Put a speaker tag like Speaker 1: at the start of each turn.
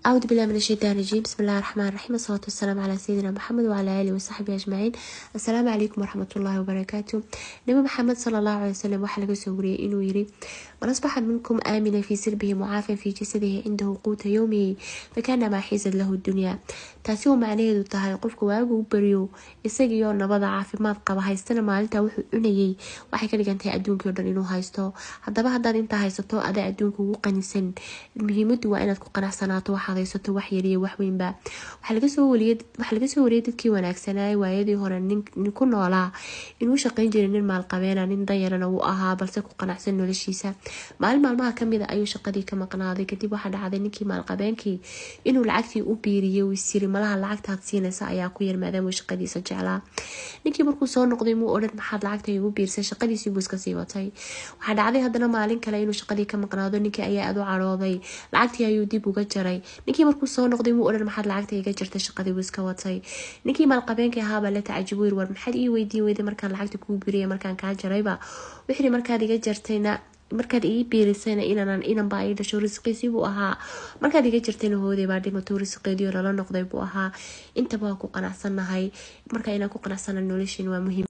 Speaker 1: أعوذ بالله من الشيطان الرجيم. بسم الله الرحمن الرحيم، الصلاة والسلام على سيدنا محمد وعلى آله وصحبه أجمعين. السلام عليكم ورحمة الله وبركاته. Nabi Maxamed sala Allahu calay wasalam waxaa laga soo wariyay inuu yiri: "من أصبح منكم آمنا في سربه، معافا في جسده، عنده قوت يومه، فكأنما حيزت له الدنيا." Taasi oo macnaheedu tahay, qofka waagu u baryo isagiyo nabada, caafimaad qaba, haystana maalinta wuxuu cunayay, waxay ka dhigan tahay adduunkii o dhan inuu haysto. Haddaba haddaad intaa haysato, adaa adduunka ugu qanisan. Muhiimadu waa inaad ku qanacsanaato waxaad haysato, wax yariyo wax weynba. Waxaa laga soo wariyay dadkii wanaagsanaaye waayadii hore nin ku noolaa inuu shaqeyn jiray nin maalqabeena, nin danyarana uu ahaa, balse ku qanacsan noloshiisa. Maalin maalmaha kamid a ayuu shaqadii ka maqnaaday. Kadib waxaa dhacday ninkii maalqabeenkii inuu lacagtii u biiriyay. Uu isyiri, malaha lacagtaad siinaysa ayaa ku yar, maadaama shaqadiisa jeclaa. Ninkii markuu soo noqday muu odhan, "Maxaad lacagta igu biirsay?" Shaqadiisii buu iska sii watay. Waxaa dhacday haddana maalin kale inuu shaqadii ka maqnaado. Ninkii ayaa aada u cadhooday, lacagtii ayuu dib uga jaray. Ninkii markuu soo noqday muu odhan, "Maxaad lacagta iga jartay?" Shaqadii buu iska watay. Ninkii maalqabeenkii ahaabaa la tacajibo, yiri, "War maxaad ii weydiin weyday markaan lacagta kuu biiriyay, markaan kaa jarayba?" Wixii markaad iga jartayna, markaad ii biirisayna inanan inanbaa ii dhasho, risqiisii buu ahaa. Markaad iga jirtayna hooday baa dhimato, risqeediyo lala noqday buu ahaa. Intaba waa ku qanacsannahay. Marka inaan ku qanacsana noloshin waa muhiim.